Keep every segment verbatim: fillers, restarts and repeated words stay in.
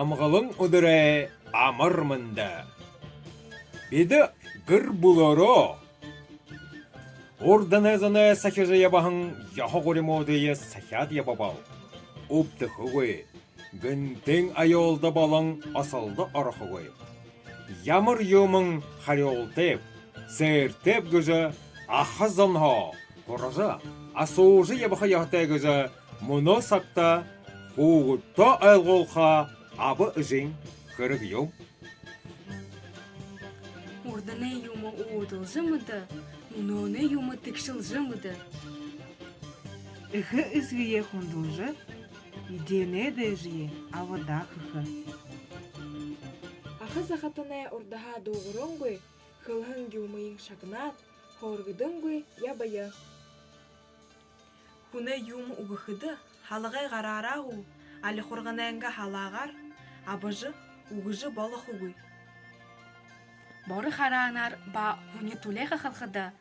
Амгалан үдэрөөр амар мэндэ! Бидэ гэр бүлөөрөө урданай зоной сахижа ябаһан ёһо гуримуудые сахяад ябабал, үбдэхэгүй, гэнтын аюулда болон осолдо орохогүй. Ямар юумэн харюултайб, сээртэйб гэжэ аха зонһоо һуража, асуужа ябаха ёһотой гэжэ мүнөө сагта хүүгэдтэ ойлгуулха аба эжын хэрэг юм. Урданай юумэ уудалжа мэдэ, мүнөөнэй юумэ тэгшэлжэ мэдэ. Эхэ эсэгэеэ хүндэлжэ, эдеэнэй дээжые абадаа хэхэ. Аха захатанай урдаһаа дуугарангүй, хэлэһэн юумыень шагнаад, хөөргөдөнгүй ябая. Хүнэй юумэ үгэхэдэ, халагай гараараа гү, али хурганайнгаа халаагаар абажа, үгэжэ болохогүй. Бори хараанаар ба һүни түлеэ хахалхада,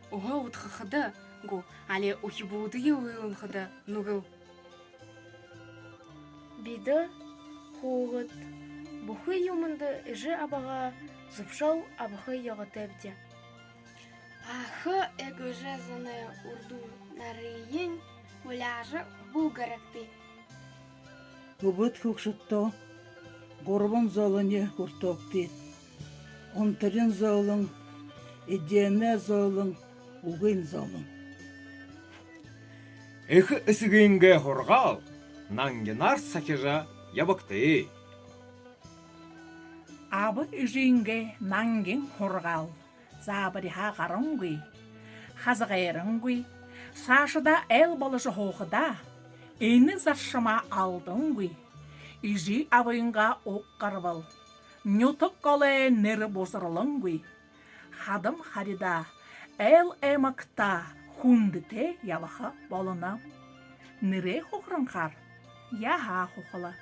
уһа удхахада гү, али үхибүүдые уйлуулхада нүгэл. Бидэ, хүүгэд, бүхы юумэндэ эжы абаһаа зүбшөөл абаха ёһотойбди. Аха эгэшэ зоной үрдүнь, нарыень уляажа бү гарагты. Үбгэд хүгшэдтөө гурбан зөөлэниие хүртөөгты: унтарин зөөлэн, эдеэнэй зөөлэн, үгын зөөлэн. Эхэ эсэгынгээ һургаал нангинаар сахижа ябагты. Аба эжынгээ нангин һургаал заабариһаа гарангүй, хазагайрангүй, саашадаа айл боложо һуухадаа, энэ заршамаа алдангүй, эжы абынгаа уг гарбал, нютаг голой нэрэ бузарлангүй, хадам харидаа, айл аймагтаа хүндэтэй ябаха болоно. Нэрэй хухаранхаар яһаа хухала.